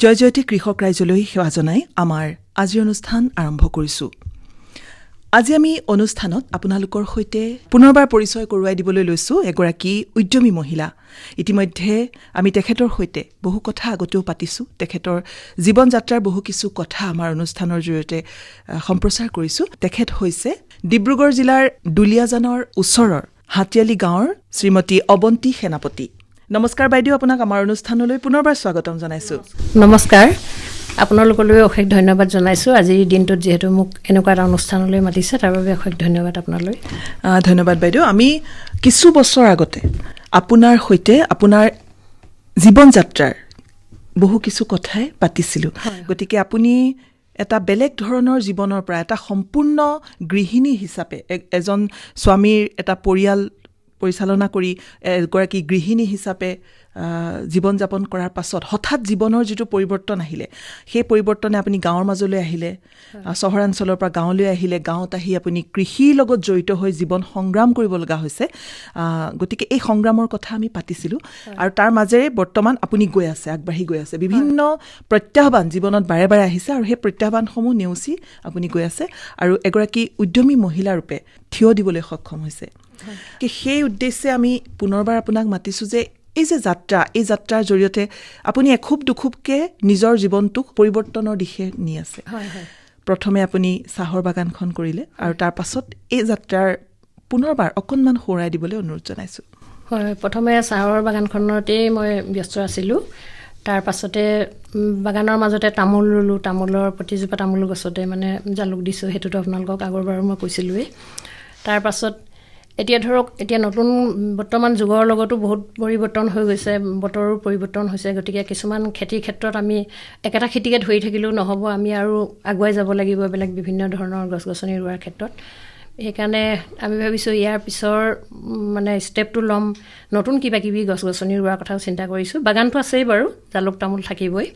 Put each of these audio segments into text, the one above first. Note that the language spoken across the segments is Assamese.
জয় জয়তী কৃষক ৰাইজলৈ সেৱা জনাই আমাৰ আজিৰ অনুষ্ঠান আৰম্ভ কৰিছোঁ। আজি আমি অনুষ্ঠানত আপোনালোকৰ সৈতে পুনৰবাৰ পৰিচয় কৰোৱাই দিবলৈ লৈছোঁ এগৰাকী উদ্যমী মহিলা। ইতিমধ্যে আমি তেখেতৰ সৈতে বহু কথা আগতেও পাতিছোঁ। তেখেতৰ জীৱন যাত্ৰাৰ বহু কিছু কথা আমাৰ অনুষ্ঠানৰ জৰিয়তে সম্প্ৰচাৰ কৰিছোঁ। তেখেত হৈছে ডিব্ৰুগড় জিলাৰ দুলীয়াজানৰ ওচৰৰ হাতীয়ালি গাঁৱৰ শ্ৰীমতী অৱন্তী সেনাপতি। নমস্কাৰ বাইদেউ, আপোনাক আমাৰ অনুষ্ঠানলৈ পুনৰবাৰ স্বাগতম জনাইছোঁ। নমস্কাৰ, আপোনালোকলৈ অশেষ ধন্যবাদ জনাইছোঁ। আজিৰ দিনটোত যিহেতু মোক এনেকুৱা এটা অনুষ্ঠানলৈ মাতিছে, তাৰ বাবে অশেষ ধন্যবাদ আপোনালৈ। ধন্যবাদ বাইদেউ। আমি কিছু বছৰ আগতে আপোনাৰ সৈতে আপোনাৰ জীৱন যাত্ৰাৰ বহু কিছু কথাই পাতিছিলোঁ। গতিকে আপুনি এটা বেলেগ ধৰণৰ জীৱনৰ পৰা এটা সম্পূৰ্ণ গৃহিণী হিচাপে, এজন স্বামীৰ এটা পৰিয়াল পৰিচালনা কৰি এগৰাকী গৃহিণী হিচাপে জীৱন যাপন কৰাৰ পাছত হঠাৎ জীৱনৰ যিটো পৰিৱৰ্তন আহিলে, সেই পৰিৱৰ্তনে আপুনি গাঁৱৰ মাজলৈ আহিলে, চহৰাঞ্চলৰ পৰা গাঁৱলৈ আহিলে। গাঁৱত আহি আপুনি কৃষিৰ লগত জড়িত হৈ জীৱন সংগ্ৰাম কৰিব লগা হৈছে। গতিকে এই সংগ্ৰামৰ কথা আমি পাতিছিলোঁ আৰু তাৰ মাজেৰে বৰ্তমান আপুনি গৈ আছে, আগবাঢ়ি গৈ আছে। বিভিন্ন প্ৰত্যাহ্বান জীৱনত বাৰে বাৰে আহিছে আৰু সেই প্ৰত্যাহ্বানসমূহ নেওচি আপুনি গৈ আছে আৰু এগৰাকী উদ্যমী মহিলা ৰূপে থিয় দিবলৈ সক্ষম হৈছে। সেই উদ্দেশ্যে আমি পুনৰবাৰ আপোনাক মাতিছোঁ যে এই যে যাত্ৰা, এই যাত্ৰাৰ জৰিয়তে আপুনি এখোপ দুখোপকৈ নিজৰ জীৱনটোক পৰিৱৰ্তনৰ দিশে নি আছে। প্ৰথমে আপুনি চাহৰ বাগানখন কৰিলে আৰু তাৰ পাছত এই যাত্ৰাৰ পুনৰবাৰ অকণমান সোঁৱৰাই দিবলৈ অনুৰোধ জনাইছোঁ। হয়, প্ৰথমে চাহৰ বাগানখনতেই মই ব্যস্ত আছিলোঁ। তাৰ পাছতে বাগানৰ মাজতে তামোল ৰুলোঁ। তামোলৰ প্ৰতিজোপা তামোল গছতে মানে জালুক দিছোঁ, সেইটোতো আপোনালোকক আগৰবাৰো মই কৈছিলোঁৱেই। তাৰ পাছত এতিয়া ধৰক এতিয়া নতুন বৰ্তমান যুগৰ লগতো বহুত পৰিৱৰ্তন হৈ গৈছে, বতৰো পৰিৱৰ্তন হৈছে। গতিকে কিছুমান খেতিৰ ক্ষেত্ৰত আমি একেটা খেতিকে ধৰি থাকিলেও নহ'ব, আমি আৰু আগুৱাই যাব লাগিব বেলেগ বিভিন্ন ধৰণৰ গছ গছনি ৰোৱাৰ ক্ষেত্ৰত। সেইকাৰণে আমি ভাবিছোঁ ইয়াৰ পিছৰ মানে ষ্টেপটো ল'ম, নতুন কিবা কিবি গছ গছনি ৰোৱাৰ কথাও চিন্তা কৰিছোঁ। বাগানটো আছেই বাৰু, জালুক তামোল থাকিবই।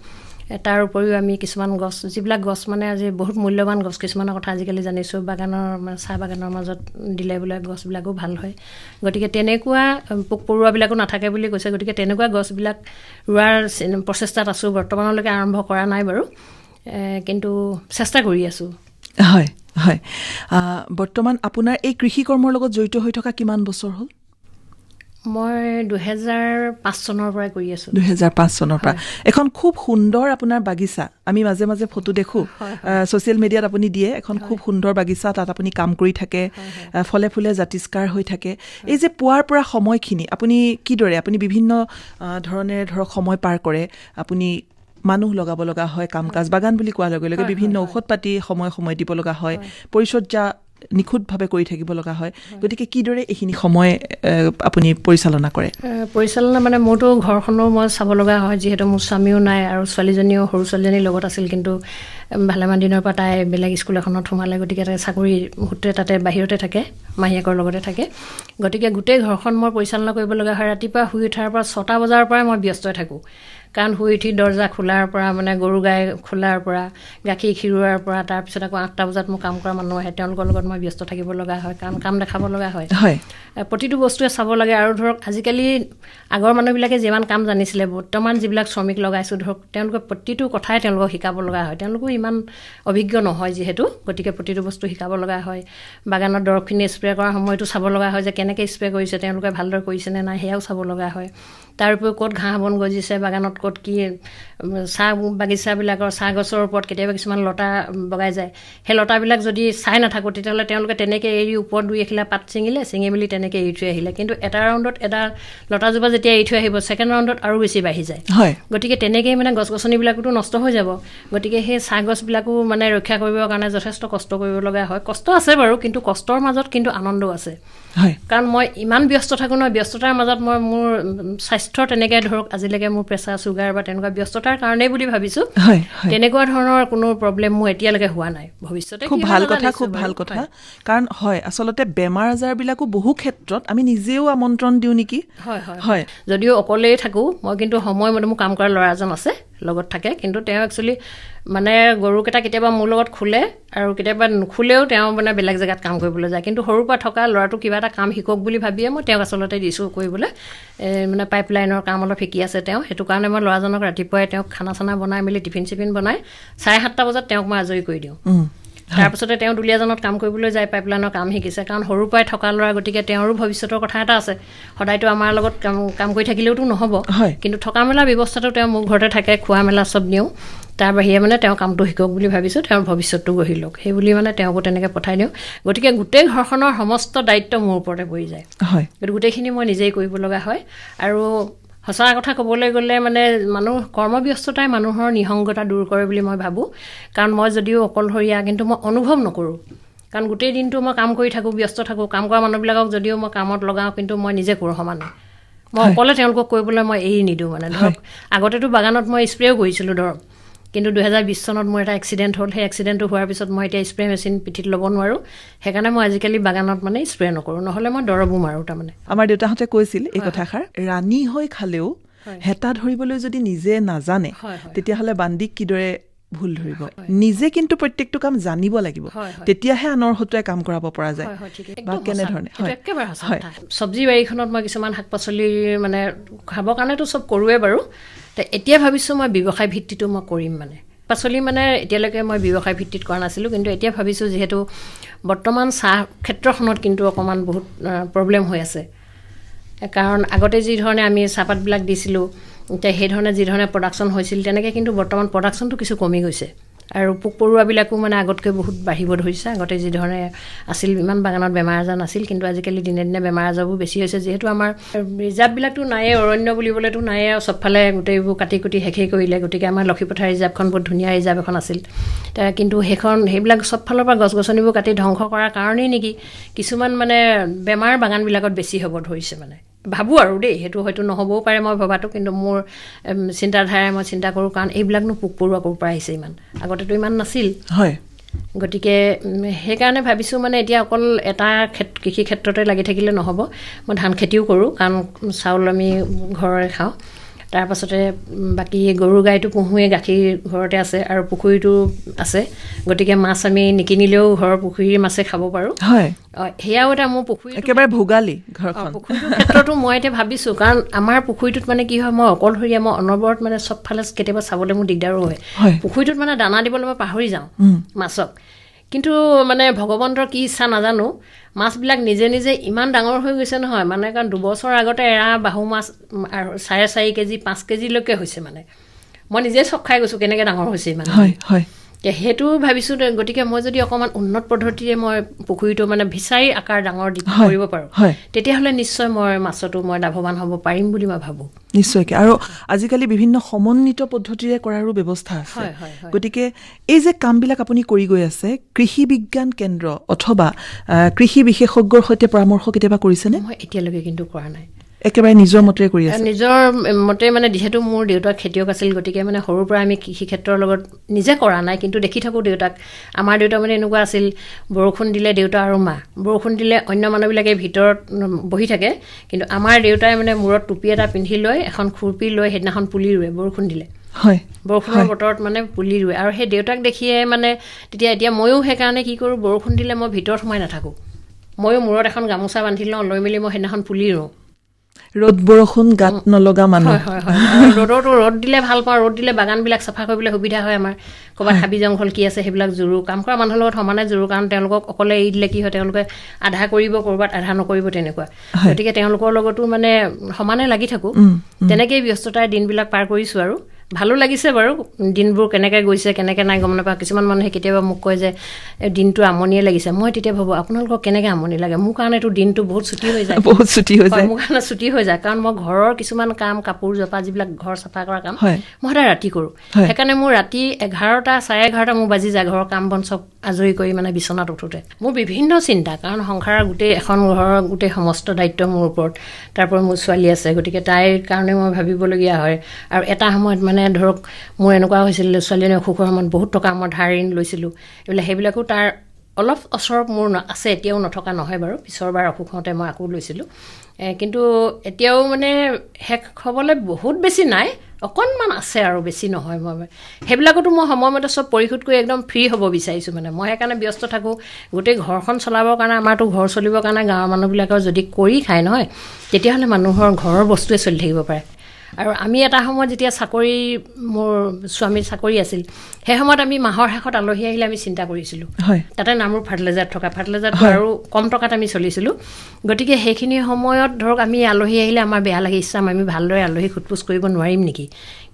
তাৰ উপৰিও আমি কিছুমান গছ, যিবিলাক গছ মানে আজি বহুত মূল্যৱান গছ কিছুমানৰ কথা আজিকালি জানিছোঁ, বাগানৰ মানে চাহ বাগানৰ মাজত দিলে বোলে গছবিলাকো ভাল হয়। গতিকে তেনেকুৱা পোক পৰুৱাবিলাকো নাথাকে বুলি কৈছে। গতিকে তেনেকুৱা গছবিলাক ৰোৱাৰ প্ৰচেষ্টাত আছোঁ। বৰ্তমানলৈকে আৰম্ভ কৰা নাই বাৰু, কিন্তু চেষ্টা কৰি আছোঁ। হয় হয়, বৰ্তমান আপোনাৰ এই কৃষি কৰ্মৰ লগত জড়িত হৈ থকা কিমান বছৰ হ'ল? মই 2005 চনৰ পৰাই কৰি আছোঁ। 2005 চনৰ পৰা। এখন খুব সুন্দৰ আপোনাৰ বাগিচা, আমি মাজে মাজে ফটো দেখোঁ, ছ'চিয়েল মিডিয়াত আপুনি দিয়ে। এখন খুব সুন্দৰ বাগিচা, তাত আপুনি কাম কৰি থাকে, ফলে ফুলে জাতিষ্কাৰ হৈ থাকে। এই যে পুৱাৰ পৰা সময়খিনি আপুনি কিদৰে, আপুনি বিভিন্ন ধৰণেৰে ধৰক সময় পাৰ কৰে, আপুনি মানুহ লগাব লগা হয়, কাম কাজ বাগান বুলি কোৱাৰ লগে লগে বিভিন্ন ঔষধ পাতি সময়ে সময়ে দিব লগা হয়, পৰিচৰ্যা নিখুঁতভাৱে কৰি থাকিব লগা হয়। গতিকে কিদৰে এইখিনি সময় আপুনি পৰিচালনা কৰে? পৰিচালনা মানে মোৰতো ঘৰখনো মই চাব লগা হয়, যিহেতু মোৰ স্বামীও নাই আৰু ছোৱালীজনীও, সৰু ছোৱালীজনীৰ লগত আছিল, কিন্তু ভালেমান দিনৰ পৰা তাই বেলেগ স্কুল এখনত সোমালে। গতিকে তাই চাকৰি সূত্ৰে তাতে বাহিৰতে থাকে, মাহীয়েকৰ লগতে থাকে। গতিকে গোটেই ঘৰখন মই পৰিচালনা কৰিব লগা হয়। ৰাতিপুৱা শুই উঠাৰ পৰা 6টা বজাৰ পৰাই মই ব্যস্তই থাকোঁ। কাৰণ শুই উঠি দৰ্জা খোলাৰ পৰা, মানে গৰু গাই খোলাৰ পৰা, গাখীৰ খীৰোৱাৰ পৰা, তাৰপিছত আকৌ 8টা বজাত মোৰ কাম কৰা মানুহ আহে, তেওঁলোকৰ লগত মই ব্যস্ত থাকিব লগা হয়, কাৰণ কাম দেখাব লগা হয়। প্ৰতিটো বস্তুৱে চাব লাগে। আৰু ধৰক আজিকালি আগৰ মানুহবিলাকে যিমান কাম জানিছিলে, বৰ্তমান যিবিলাক শ্ৰমিক লগাইছোঁ ধৰক, তেওঁলোকে প্ৰতিটো কথাই তেওঁলোকক শিকাব লগা হয়। তেওঁলোকো ইমান অভিজ্ঞ নহয় যিহেতু, গতিকে প্ৰতিটো বস্তু শিকাব লগা হয়। বাগানত দৰৱখিনি স্প্ৰে কৰাৰ সময়তো চাব লগা হয় যে কেনেকৈ স্প্ৰে কৰিছে, তেওঁলোকে ভালদৰে কৰিছে নে নাই, সেয়াও চাব লগা হয়। তাৰ উপৰিও ক'ত ঘাঁহ বন গজিছে, বাগানত ক'ত কি, চাহ বাগিচাবিলাকৰ চাহ গছৰ ওপৰত কেতিয়াবা কিছুমান লতা বগাই যায়, সেই লতাবিলাক যদি চাই নাথাকোঁ তেতিয়াহ'লে তেওঁলোকে তেনেকৈ এৰি ওপৰত দুই এখিলা পাত ছিঙিলে, ছিঙি মেলি তেনেকৈ এৰি থৈ আহিলে। কিন্তু এটা ৰাউণ্ডত এটা লতাজোপা যেতিয়া এৰি থৈ আহিব, ছেকেণ্ড ৰাউণ্ডত আৰু বেছি বাঢ়ি যায়। গতিকে তেনেকৈয়ে মানে গছ গছনিবিলাকোতো নষ্ট হৈ যাব। গতিকে সেই চাহ গছবিলাকো মানে ৰক্ষা কৰিবৰ কাৰণে যথেষ্ট কষ্ট কৰিব লগা হয়। কষ্ট আছে বাৰু, কিন্তু কষ্টৰ মাজত কিন্তু আনন্দও আছে। কাৰণ মই ইমান ব্যস্ত থাকোঁ নহয়, ব্যস্ততাৰ মাজত মই মোৰ স্বাস্থ্যৰ তেনেকৈ ধৰক আজিলৈকে মোৰ প্ৰেছাৰ, চুগাৰ বা তেনেকুৱা ব্যস্ততাৰ কাৰণেই বুলি ভাবিছোঁ, তেনেকুৱা ধৰণৰ কোনো প্ৰব্লেম মোৰ এতিয়ালৈকে হোৱা নাই। ভৱিষ্যতে খুব কি হয় ভাল নাজানিছোঁ কথা, খুব বাৰু। ভাল কথা। কাৰণ হয়, আচলতে বেমাৰ আজাৰবিলাকো বহু ক্ষেত্ৰত আমি নিজেও আমন্ত্ৰণ দিওঁ নেকি? হয়, হয়। যদিও অকলেই থাকোঁ মই, কিন্তু সময়মতে মোৰ কাম কৰা ল'ৰা এজন আছে, লগত থাকে। কিন্তু তেওঁ একচুৱেলি মানে গৰুকেইটা কেতিয়াবা মোৰ লগত খোলে আৰু কেতিয়াবা নুখুলেও, তেওঁ মানে বেলেগ জেগাত কাম কৰিবলৈ যায়। কিন্তু সৰুৰ পৰা থকা ল'ৰাটো কিবা এটা কাম শিকক বুলি ভাবিয়ে মই তেওঁক আচলতে দিছোঁ কৰিবলৈ। মানে পাইপলাইনৰ কাম অলপ শিকি আছে তেওঁ, সেইটো কাৰণে মই ল'ৰাজনক ৰাতিপুৱাই তেওঁক খানা চানা বনাই মেলি টিফিন চিফিন বনাই 7:30 বজাত তেওঁক মই আজৰি কৰি দিওঁ। তাৰপিছতে তেওঁ দুলীয়াজনত কাম কৰিবলৈ যায়, পাইপলাইনৰ কাম শিকিছে। কাৰণ সৰুৰ পৰাই থকা ল'ৰা, গতিকে তেওঁৰো ভৱিষ্যতৰ কথা এটা আছে। সদায়তো আমাৰ লগত কাম কাম কৰি থাকিলেওতো নহ'ব, কিন্তু থকা মেলা ব্যৱস্থাটো তেওঁ মোৰ ঘৰতে থাকে, খোৱা মেলা চব দিওঁ। তাৰ বাহিৰে মানে তেওঁ কামটো শিকক বুলি ভাবিছোঁ, তেওঁৰ ভৱিষ্যতটো গঢ়ি লওক সেই বুলি মানে তেওঁকো তেনেকৈ পঠাই দিওঁ। গতিকে গোটেই ঘৰখনৰ সমস্ত দায়িত্ব মোৰ ওপৰতে পৰি যায়, গতিকে গোটেইখিনি মই নিজেই কৰিব লগা হয়। আৰু সঁচা কথা ক'বলৈ গ'লে মানে মানুহ কৰ্মব্যস্ততাই মানুহৰ নিসংগতা দূৰ কৰে বুলি মই ভাবোঁ। কাৰণ মই যদিও অকলশৰীয়া, কিন্তু মই অনুভৱ নকৰোঁ, কাৰণ গোটেই দিনটো মই কাম কৰি থাকোঁ, ব্যস্ত থাকোঁ। কাম কৰা মানুহবিলাকক যদিও মই কামত লগাওঁ, কিন্তু মই নিজে কৰোঁ সমানে। মই অকলে তেওঁলোকক কৰিবলৈ মই এৰি নিদিওঁ। মানে ধৰক আগতেতো বাগানত মই স্প্ৰেও কৰিছিলোঁ ধৰক, কিন্তু 2020 চনত মোৰ এটা এক্সিডেণ্ট হ'ল। সেই এক্সিডেণ্টটো হোৱাৰ পিছত মই এতিয়া স্প্ৰে মেচিন পিঠিত ল'ব নোৱাৰোঁ, সেইকাৰণে মই আজিকালি বাগানত মানে স্প্ৰে নকৰোঁ, নহ'লে মই দৰৱো মাৰোঁ। তাৰমানে আমাৰ দেউতাহঁতে কৈছিল এই কথাষাৰ, ৰাণী হৈ খালেও হেতা ধৰিবলৈ যদি নিজে নাজানে তেতিয়াহ'লে বান্দিক কিদৰে ভুল ধৰিব। নিজে কিন্তু প্ৰত্যেকটো কাম জানিব লাগিব, তেতিয়াহে আনৰ হতুৱাই কাম কৰাব পৰা যায়। বা কেনেধৰণে চব্জি বাৰীখনত মই কিছুমান শাক পাচলি মানে খাবৰ কাৰণেতো চব কৰোঁৱে বাৰু। এতিয়া ভাবিছোঁ মই ব্যৱসায় ভিত্তিটো মই কৰিম। মানে পাচলি মানে এতিয়ালৈকে মই ব্যৱসায় ভিত্তিত কৰা নাছিলোঁ, কিন্তু এতিয়া ভাবিছোঁ যিহেতু বৰ্তমান চাহ ক্ষেত্ৰখনত কিন্তু অকণমান বহুত প্ৰব্লেম হৈ আছে। কাৰণ আগতে যি ধৰণে আমি চাহপাতবিলাক দিছিলোঁ, এতিয়া সেইধৰণে যিধৰণে প্ৰডাকশ্যন হৈছিল তেনেকৈ কিন্তু বৰ্তমান প্ৰডাকশ্যনটো কিছু কমি গৈছে। আৰু পোক পৰুৱাবিলাকো মানে আগতকৈ বহুত বাঢ়িব ধৰিছে। আগতে যিধৰণে আছিল ইমান বাগানত বেমাৰ আজাৰ নাছিল, কিন্তু আজিকালি দিনে দিনে বেমাৰ আজাৰবোৰ বেছি হৈছে। যিহেতু আমাৰ ৰিজাৰ্ভবিলাকতো নায়েই, অৰণ্য বুলিবলৈতো নায়েই, আৰু চবফালে গোটেইবোৰ কাটি কুটি শেষেই কৰিলে। গতিকে আমাৰ লক্ষীপথাৰ ৰিজাৰ্ভখন বহুত ধুনীয়া ৰিজাৰ্ভ এখন আছিল, কিন্তু সেইবিলাক চবফালৰ পৰা গছ গছনিবোৰ কাটি ধ্বংস কৰাৰ কাৰণেই নেকি কিছুমান মানে বেমাৰ বাগানবিলাকত বেছি হ'ব ধৰিছে। মানে ভাবোঁ আৰু দেই, সেইটো হয়তো নহ'বও পাৰে মই ভবাটো, কিন্তু মোৰ চিন্তাধাৰাই মই চিন্তা কৰোঁ, কাৰণ এইবিলাকনো পোক পৰুৱা ক'ৰ পৰা আহিছে, ইমান আগতেতো ইমান নাছিল। হয়, গতিকে সেইকাৰণে ভাবিছোঁ মানে এতিয়া অকল এটা কৃষি ক্ষেত্ৰতে লাগি থাকিলে নহ'ব, মই ধান খেতিও কৰোঁ, কাৰণ চাউল আমি ঘৰৰে খাওঁ। তাৰপাছতে বাকী গৰু গাইটো পুহোঁৱেই, গাখীৰ ঘৰতে আছে আৰু পুখুৰীটো আছে, গতিকে মাছ আমি নিকিনিলেও ঘৰৰ পুখুৰীৰ মাছে খাব পাৰোঁ। হয়, সেয়াও এটা মোৰ পুখুৰী একেবাৰে ভোগালী ঘৰখন। পুখুৰীটোৰ ক্ষেত্ৰতো মই এতিয়া ভাবিছোঁ, কাৰণ আমাৰ পুখুৰীটোত মানে কি হয়, মই অকলশৰীয়া, মই অনবৰত মানে চবফালে কেতিয়াবা চাবলৈ মোৰ দিগদাৰো হয়। পুখুৰীটোত মানে দানা দিবলৈ মই পাহৰি যাওঁ মাছক, কিন্তু মানে ভগৱন্তৰ কি ইচ্ছা নাজানো, মাছবিলাক নিজে নিজে ইমান ডাঙৰ হৈ গৈছে নহয়, মানে কাৰণ 2 বছৰ আগতে এৰা বাহু মাছ 4.5 কেজি 5 কেজিলৈকে হৈছে। মানে মই নিজে চক খাই গৈছোঁ কেনেকৈ ডাঙৰ হৈছে ইমান। সেইটো ভাবিছোঁ, গতিকে মই যদি অকণমান উন্নত পদ্ধতিৰে মই পুখুৰীটো মানে ফিচাৰী আকাৰ ডাঙৰ কৰিব পাৰোঁ, তেতিয়াহ'লে নিশ্চয় মই মাছতো মই লাভৱান হ'ব পাৰিম বুলি মই ভাবোঁ। নিশ্চয়কৈ। আৰু আজিকালি বিভিন্ন সমন্বিত পদ্ধতিৰে কৰাৰো ব্যৱস্থা আছে। গতিকে এই যে কামবিলাক আপুনি কৰি গৈ আছে, কৃষি বিজ্ঞান কেন্দ্ৰ অথবা কৃষি বিশেষজ্ঞৰ সৈতে পৰামৰ্শ কেতিয়াবা কৰিছেনে? মই এতিয়ালৈকে কিন্তু কৰা নাই। একেবাৰে নিজৰ মতে কৰি আছে? নিজৰ মতে মানে যিহেতু মোৰ দেউতাক খেতিয়ক আছিল, গতিকে মানে সৰুৰ পৰা আমি কৃষি ক্ষেত্ৰৰ লগত নিজে কৰা নাই, কিন্তু দেখি থাকোঁ দেউতাক। আমাৰ দেউতা মানে এনেকুৱা আছিল, বৰষুণ দিলে দেউতা আৰু মা, বৰষুণ দিলে অন্য মানুহবিলাকে ভিতৰত বহি থাকে, কিন্তু আমাৰ দেউতাই মানে মূৰত টুপি এটা পিন্ধি লৈ এখন খুৰপি লৈ সেইদিনাখন পুলি ৰুৱে বৰষুণ দিলে। বৰষুণৰ বতৰত মানে পুলি ৰুৱে। আৰু সেই দেউতাক দেখিয়ে মানে তেতিয়া এতিয়া ময়ো সেইকাৰণে কি কৰোঁ, বৰষুণ দিলে মই ভিতৰত সোমাই নাথাকোঁ, ময়ো মূৰত এখন গামোচা বান্ধি লওঁ, লৈ মেলি মই সেইদিনাখন পুলি ৰুওঁ। ৰ'দ বৰষুণ গাত নলগা মানুহ। হয় হয় হয়। ৰ'দতো ৰ'দ দিলে ভাল পাওঁ, ৰ'দ দিলে বাগানবিলাক চাফা কৰিবলৈ সুবিধা হয় আমাৰ। ক'ৰবাত হাবি জংঘল কি আছে সেইবিলাক জোৰোঁ, কাম কৰা মানুহৰ লগত সমানে জোৰোঁ, কাৰণ তেওঁলোকক অকলে এৰি দিলে কি হয়, তেওঁলোকে আধা কৰিব ক'ৰবাত, আধা নকৰিব তেনেকুৱা। গতিকে তেওঁলোকৰ লগতো মানে সমানে লাগি থাকোঁ। তেনেকেই ব্যস্ততাৰ দিনবিলাক পাৰ কৰিছোঁ আৰু ভালো লাগিছে বাৰু। দিনবোৰ কেনেকৈ গৈছে কেনেকৈ নাই গম নাপাওঁ। কিছুমান মানুহে কেতিয়াবা মোক কয় যে দিনটো আমনিয়ে লাগিছে। মই তেতিয়া ভাবোঁ আপোনালোকক কেনেকৈ আমনি লাগে, মোৰ কাৰণেতো দিনটো বহুত ছুটি হৈ যায়। বহুত ছুটি হৈ যায় মোৰ কাৰণে, ছুটি হৈ যায়। কাৰণ মই ঘৰৰ কিছুমান কাম, কাপোৰ জপা, যিবিলাক ঘৰ চাফা কৰা কাম মই সদায় ৰাতি কৰোঁ। সেইকাৰণে মোৰ ৰাতি 11টা 11:30 মোৰ বাজি যায় ঘৰৰ কাম বন চব আজৰি কৰি মানে বিচনাত উঠোঁতে। মোৰ বিভিন্ন চিন্তা, কাৰণ সংসাৰৰ গোটেই এখন ঘৰৰ গোটেই সমস্ত দায়িত্ব মোৰ ওপৰত। তাৰপৰা মোৰ ছোৱালী আছে, গতিকে তাইৰ কাৰণে মই ভাবিবলগীয়া হয়। আৰু এটা সময়ত মানে ধৰক মোৰ এনেকুৱা হৈছিল, ছোৱালীজনী অসুখৰ সময়ত বহুত টকা মই ধাৰ ঋণ লৈছিলোঁ, এইবিলাক সেইবিলাকো তাৰ অলপ অচৰপ মোৰ আছে, এতিয়াও নথকা নহয় বাৰু। পিছৰবাৰ অসুখ হওঁতে মই আকৌ লৈছিলোঁ, কিন্তু এতিয়াও মানে শেষ হ'বলৈ বহুত বেছি নাই, অকণমান আছে আৰু, বেছি নহয়। মই সেইবিলাকতো মই সময়মতে চব পৰিশোধ কৰি একদম ফ্ৰী হ'ব বিচাৰিছোঁ। মানে মই সেইকাৰণে ব্যস্ত থাকোঁ গোটেই ঘৰখন চলাবৰ কাৰণে। আমাৰতো ঘৰ চলিবৰ কাৰণে গাঁৱৰ মানুহবিলাকৰ যদি কৰি খায় নহয়, তেতিয়াহ'লে মানুহৰ ঘৰৰ বস্তুৱে চলি থাকিব পাৰে। আৰু আমি এটা সময়ত যেতিয়া চাকৰি, মোৰ স্বামীৰ চাকৰি আছিল, সেই সময়ত আমি মাহৰ শেষত আলহী আহিলে আমি চিন্তা কৰিছিলোঁ। তাতে নামৰূপ ফাৰ্টিলাইজাৰ থকা, ফাৰ্টিলাইজাৰটো আৰু কম টকাত আমি চলিছিলোঁ। গতিকে সেইখিনি সময়ত ধৰক আমি আলহী আহিলে আমাৰ বেয়া লাগে, ইচ্ছা আমি ভালদৰে আলহী সোধ-পোছ কৰিব নোৱাৰিম নেকি।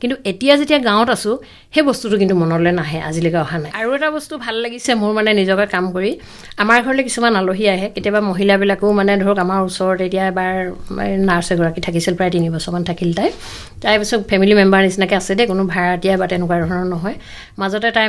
কিন্তু এতিয়া যেতিয়া গাঁৱত আছোঁ, সেই বস্তুটো কিন্তু মনলৈ নাহে, আজিলৈকে অহা নাই। আৰু এটা বস্তু ভাল লাগিছে মোৰ মানে নিজকে কাম কৰি, আমাৰ ঘৰলৈ কিছুমান আলহী আহে, কেতিয়াবা মহিলাবিলাকো মানে ধৰক আমাৰ ওচৰত এতিয়া এবাৰ নাৰ্ছ এগৰাকী থাকিছিল, প্ৰায় 3 বছৰমান থাকিল তাই। তাৰপিছত ফেমিলি মেম্বাৰ নিচিনাকৈ আছে দেই, কোনো ভাড়াতীয়া বা তেনেকুৱা ধৰণৰ নহয়। মাজতে তাই